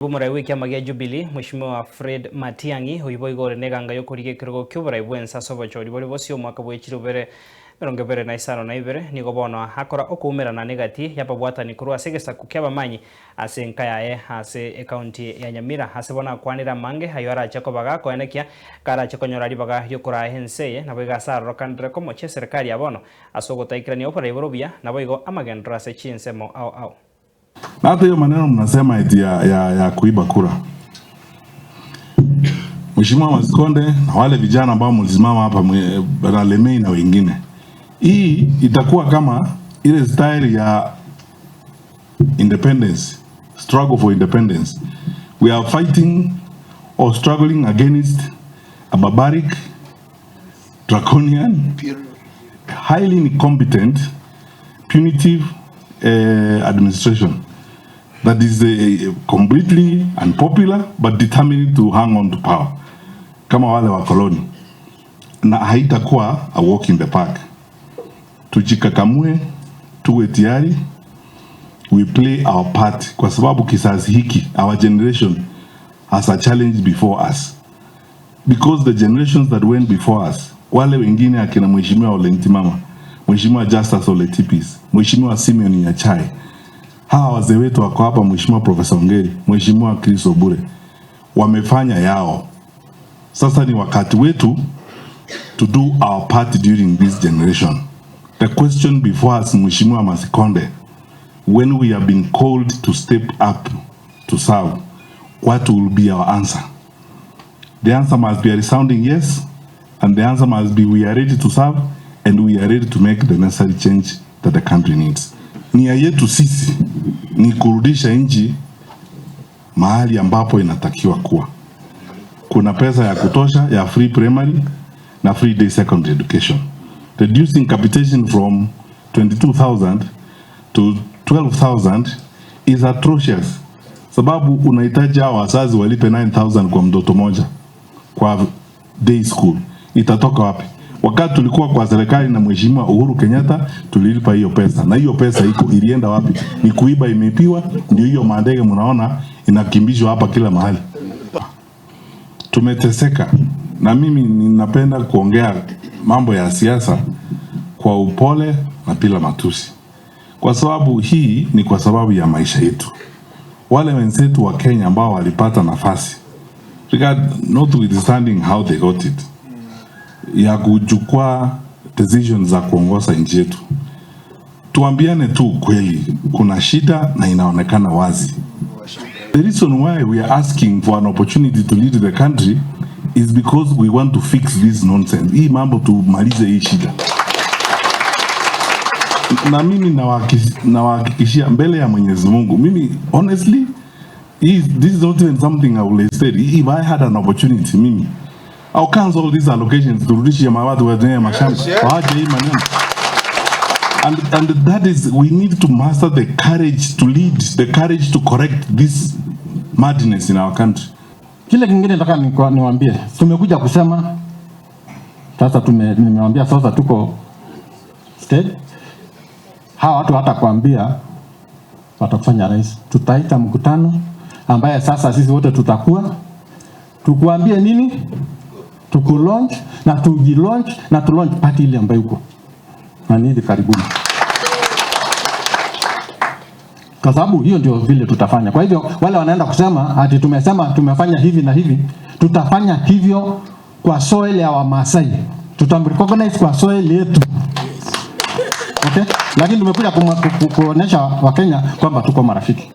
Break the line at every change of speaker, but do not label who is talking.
Omorai bwa ekiama gia Jubilee, Mweshimiwa Fred Matiang'i, oyio boigo ore neganga y'okorigia ekerogo ki'oborai bw'ense ase obochori bore bosio omwaka bwe chilifu ibere emerongo ebere na isano na ibere, nigo bono akora okoumerana negati y'ababwatani korwa ase egesaku ki'abamanyi ase enka yaye ase ekaunti ya Nyamira. Ase bono akwanire amange ayio arache koba gakoenekia karache konyora ribaga riokoraa ense eye, naboigo ase arorokanire komochia eserekari ya bono ase ogotaikerania oborai bore obuya naboigo amagenderero ase chinsemo ao ao.
Na hata hiyo maneno mnasema eti ya kuiba kura, Mheshimiwa Masikonde na wale vijana ambao mlisimama hapa Bwana Lemei na wengine, hii itakuwa kama ile style ya independence, struggle for independence. We are fighting or struggling against a barbaric, draconian, highly incompetent, punitive administration that is completely unpopular but determined to hang on to power kama wale wa koloni, na haitakuwa a walk in the park. Tujikakamue, tuwe tayari, we play our part, kwa sababu kizazi hiki, our generation has a challenge before us because the generations that went before us, wale wengine akina Mheshimiwa Ole Ntimama, Mheshimiwa Justus Ole Tipis, Mheshimiwa Simeon Nyachae, hawa wazee wetu wako hapa, Mheshimiwa Profesa Ongeri, Mheshimiwa Chris Obure, wamefanya yao. Sasa ni wakati wetu to do our part during this generation. The question before us, Mheshimiwa Masikonde, when we have been called to step up to serve, what will be our answer? The answer must be a resounding yes, and the answer must be we are ready to serve and we are ready to make the necessary change that the country needs. Nia yetu sisi ni kurudisha nchi mahali ambapo inatakiwa kuwa. Kuna pesa ya kutosha ya free primary na free day secondary education. Reducing capitation from 22,000 to 12,000 is atrocious, sababu unahitaji hao wazazi walipe 9,000 kwa mtoto moja kwa day school. Itatoka wapi? Wakati tulikuwa kwa serikali na Mheshimiwa Uhuru Kenyatta tulilipa hiyo pesa, na hiyo pesa iko ilienda wapi? Ni kuiba, imeibiwa. Ndio hiyo mandege mnaona inakimbizwa hapa kila mahali. Tumeteseka, na mimi ninapenda kuongea mambo ya siasa kwa upole na bila matusi, kwa sababu hii ni kwa sababu ya maisha yetu. Wale wenzetu wa Kenya ambao walipata nafasi, notwithstanding how they got it, ya kuchukua decisions za kuongoza nchi yetu, tuambiane tu ukweli, kuna shida na inaonekana wazi. The reason why we are asking for an opportunity to lead the country is because we want to fix this nonsense. Hii mambo tumalize hii shida. Na mimi nawahakikishia mbele ya Mwenyezi Mungu, mimi honestly, this is not even something I will say. If I had an opportunity, mimi I'll cancel these allocations, turudishe watu wenye mashamba, waache hii maneno. And that is, we need to master the courage to lead, the courage to correct this madness in our country.
Kile kingine nataka niwaambie, tumekuja kusema sasa, nimewaambia sasa tuko state. Hawa watu hata kuambia watakufanya rais, tutaita mkutano ambaye sasa sisi wote tutakuwa tukuambie nini, tukulaunch na tujilaunch na tulaunch party ile ambayo uko na ni hivi karibuni, kwa sababu hiyo ndio vile tutafanya. Kwa hivyo wale wanaenda kusema ati tumesema tumefanya hivi na hivi, tutafanya hivyo kwa soil ya Wamasai, tutamrecognize kwa soil yetu. Okay? Lakini tumekuja kuonesha Wakenya kwamba tuko marafiki.